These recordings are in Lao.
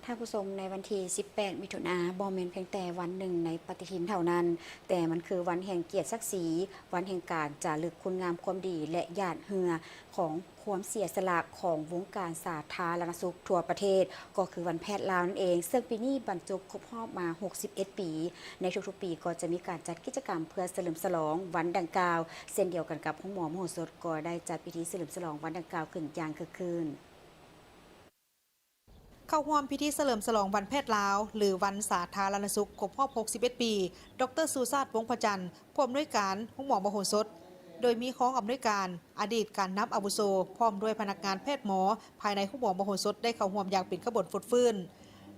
ທ່ານຜູ້ຊົມ, ໃນວັນທີສິບແປດ ມິຖຸນາ ບໍ່ແມ່ນພຽງແຕ່ວັນໜຶ່ງໃນປະຕິທິນເທົ່ານັ້ນ, ແຕ່ມັນຄືວັນແຫ່ງກຽດສັກສີ, ວັນແຫ່ງການຈາລຶກຄຸນງາມຄວາມດີ ແລະ ຫຍາດເຫື່ອຂອງຄວາມເສຍສະຫຼະຂອງວົງການສາທາລະນະສຸກທົ່ວປະເທດ, ກໍຄືວັນແພດລາວນັ້ນເອງ, ເຊິ່ງປີນີ້ບັນຈົບຄົບຮອບມາ ຫົກສິບເອັດ ປີ. ໃນທຸກໆປີກໍຈະມີການຈັດກິດຈະກຳເພື່ອສະເຫຼີມສະຫຼອງວັນດັ່ງກ່າວ, ເຊັ່ນດຽວກັນກັບໂຮງໝໍມະໂຫສົດ ກໍໄດ້ຈັດພິທີສະເຫຼີມສະຫຼອງວັນດັ່ງກ່າວຂຶ້ນຢ່າງຄຶກຄື້ນ. ເຂົ້າຮ່ວມພິທີສະເຫຼີມສະຫຼອງວັນແພດລາວ ຫຼື ວັນສາທາລະນະສຸກຄົບຮອບ ຫົກສິບເອັດ ປີ, ດອກເຕີ ຊູຊາດ ວົງພະຈັນ, ຜູ້ອຳນວຍການໂຮງໝໍມະໂຫສົດ, ໂດຍມີຮອງອຳນວຍການ, ອະດີດການນຳອາວຸໂສ, ພ້ອມດ້ວຍພະນັກງານແພດໝໍພາຍໃນໂຮງໝໍມະໂຫສົດ ໄດ້ເຂົ້າຮ່ວມຢ່າງເປັນຂະບວນຟົດຟື້ນ.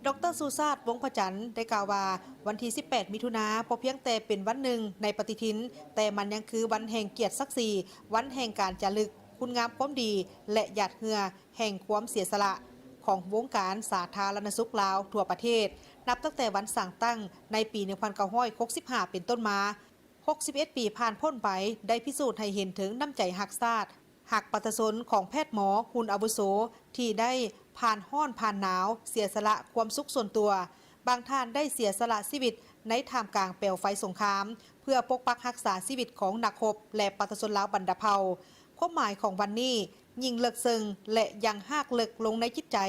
ດອກເຕີ ຊູຊາດ ວົງພະຈັນ ໄດ້ກ່າວວ່າ, ວັນທີສິບແປດ ມິຖຸນາ ບໍ່ພຽງແຕ່ເປັນວັນໜຶ່ງໃນປະຕິທິນ, ແຕ່ມັນຍັງຄືວັນແຫ່ງກຽດສັກສີ, ວັນແຫ່ງການຈາລຶກຄຸນງາມຄວາມດີ ແລະ ຫຍາດເຫື່ອ ແຫ່ງຄວາມເສຍສະຫຼະຂອງວົງການສາທາລະນະສຸກລາວທົ່ວປະເທດ, ນັບຕັ້ງແຕ່ວັນສ້າງຕັ້ງໃນປີໜຶ່ງພັນເກົ້າຮ້ອຍຫົກສິບຫ້າເປັນຕົ້ນມາ. ຫົກສິບເອັດ ປີຜ່ານພົ້ນໄປ ໄດ້ພິສູດໃຫ້ເຫັນເຖິງນ້ຳໃຈຮັກຊາດ, ຮັກປະຊາຊົນຂອງແພດໝໍຮຸ່ນອາວຸໂສ ທີ່ໄດ້ຜ່ານຮ້ອນຜ່ານໜາວ, ເສຍສະຫຼະຄວາມສຸກສ່ວນຕົວ. ບາງທ່ານໄດ້ເສຍສະຫຼະຊີວິດໃນທ່າມກາງເປວໄຟສົງຄາມ ເພື່ອປົກປັກຮັກສາຊີວິດຂອງນັກຮົບ ແລະ ປະຊາຊົນລາວບັນດາເຜົ່າ. ຄວາມໝາຍຂອງວັນນີ້ ຍິ່ງເລິກເຊິ່ງ ແລະ ຍັງຮາກເລິກລົງໃນຈິດໃຈ,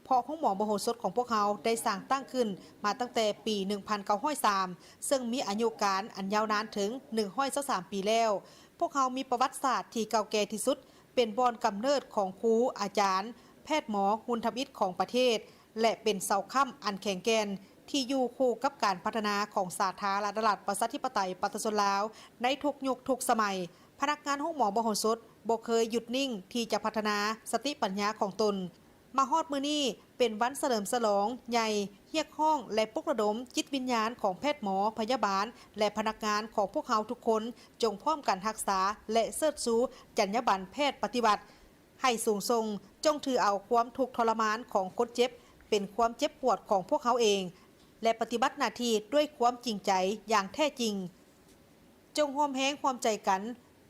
ເພາະໂຮງໝໍມະໂຫສົດຂອງພວກເຮົາໄດ້ສ້າງຕັ້ງຂຶ້ນມາຕັ້ງແຕ່ປີໜຶ່ງພັນເກົ້າຮ້ອຍສາມ ເຊິ່ງມີອາຍຸການອັນຍາວນານເຖິງໜຶ່ງຮ້ອຍຊາວສາມປີແລ້ວ. ພວກເຮົາມີປະຫວັດສາດທີ່ເກົ່າແກ່ທີ່ສຸດ, ເປັນບ່ອນກຳເນີດຂອງຄູອາຈານ, ແພດໝໍ, ຮຸ່ນທຳອິດຂອງປະເທດ ແລະ ເປັນເສົາຄ້ຳອັນແຂງແກ່ນທີ່ຢູ່ຄູ່ກັບການພັດທະນາຂອງສາທາລະນະລັດ ປະຊາທິປະໄຕ ປະຊາຊົນລາວໃນທຸກຍຸກທຸກສະໄໝ. ພະນັກງານໂຮງໝໍມະໂຫສົດບໍ່ເຄີຍຢຸດນິ່ງທີ່ຈະພັດທະນາສະຕິປັນຍາຂອງຕົນ. ມາຮອດມື້ນີ້ເປັນວັນສະເຫຼີມສະຫຼອງໃຫຍ່, ຮຽກຮ້ອງ ແລະ ປຸກລະດົມຈິດວິນຍານຂອງແພດໝໍ, ພະຍາບານ ແລະ ພະນັກງານຂອງພວກເຮົາທຸກຄົນ, ຈົ່ງພ້ອມກັນຮັກສາ ແລະ ເຊີດຊູຈັນຍາບັນແພດປະຕິວັດໃຫ້ສູງສົ່ງ, ຈົ່ງຖືເອົາຄວາມທຸກທໍລະມານຂອງຄົນເຈັບເປັນຄວາມເຈັບປວດຂອງພວກເຮົາເອງ ແລະ ປະຕິບັດໜ້າທີ່ດ້ວຍຄວາມຈິງໃຈຢ່າງແທ້ຈິງ. ຈົ່ງຮ່ວມແຮງຮ່ວມໃຈກັນ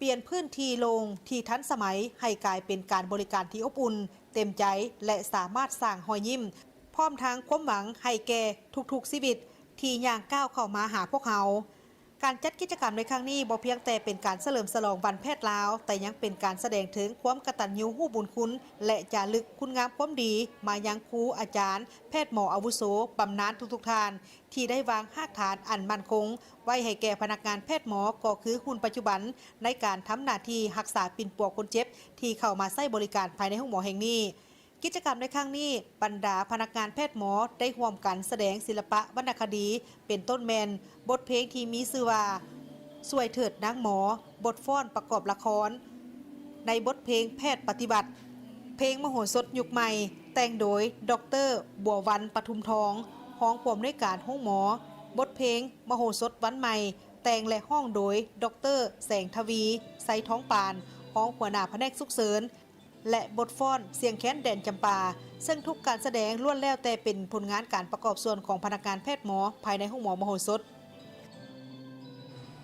ປ່ຽນພື້ນທີ່ໂລ່ງທີ່ທັນສະໄໝໃຫ້ກາຍເປັນການບໍລິການທີ່ອົບອຸ່ນ, ເຕັມໃຈ ແລະ ສາມາດສ້າງຮອຍຍິ້ມ, ພ້ອມທັງຄວາມຫວັງໃຫ້ແກ່ທຸກໆຊີວິດທີ່ຍ່າງກ້າວເຂົ້າມາຫາພວກເຮົາ. ການຈັດກິດຈະກຳໃນຄັ້ງນີ້ບໍ່ພຽງແຕ່ເປັນການສະເຫຼີມສະຫຼອງວັນແພດລາວ, ແຕ່ຍັງເປັນການສະແດງເຖິງຄວາມກະຕັນຍູຮູ້ບຸນຄຸນ ແລະ ຈາລຶກຄຸນງາມຄວາມດີມາຍັງຄູອາຈານ, ແພດໝໍອາວຸໂສ, ບຳນານທຸກໆທ່ານ ທີ່ໄດ້ວາງຮາກຖານອັນໝັ້ນຄົງໄວ້ໃຫ້ແກ່ພະນັກງານແພດໝໍ ກໍຄືຮຸ່ນປັດຈຸບັນ ໃນການທຳໜ້າທີ່ຮັກສາປິ່ນປົວຄົນເຈັບທີ່ເຂົ້າມາໃຊ້ບໍລິການພາຍໃນໂຮງໝໍແຫ່ງນີ້. ກິດຈະກຳໃນຄັ້ງນີ້, ບັນດາພະນັກງານແພດໝໍໄດ້ຮ່ວມກັນສະແດງສິລະປະວັນນະຄະດີ, ເປັນຕົ້ນແມ່ນບົດເພງທີ່ມີຊື່ວ່າ ຊ່ວຍເທີດນາງໝໍ, ບົດຟ້ອນປະກອບລະຄອນ ໃນບົດເພງແພດປະຕິບັດ, ເພງມະໂຫສົດຍຸກໃໝ່ ແຕ່ງໂດຍ ດອກເຕີ ບົວວັນ ປະທຸມທອງ ຮອງຜູ້ອຳນວຍການໂຮງໝໍ, ບົດເພງມະໂຫສົດວັນໃໝ່ ແຕ່ງ ແລະ ຮ້ອງໂດຍ ດອກເຕີ ແສງທະວີ ໄຊທອງປານ ຮອງຫົວໜ້າພະແນກສຸກເສີນ ແລະ ບົດຟ້ອນສຽງແຄນແດນຈຳປາ, ເຊິ່ງທຸກການສະແດງລ້ວນແລ້ວແຕ່ເປັນຜົນງານການປະກອບສ່ວນຂອງພະນັກງານແພດໝໍພາຍໃນໂຮງໝໍມະໂຫສົດ.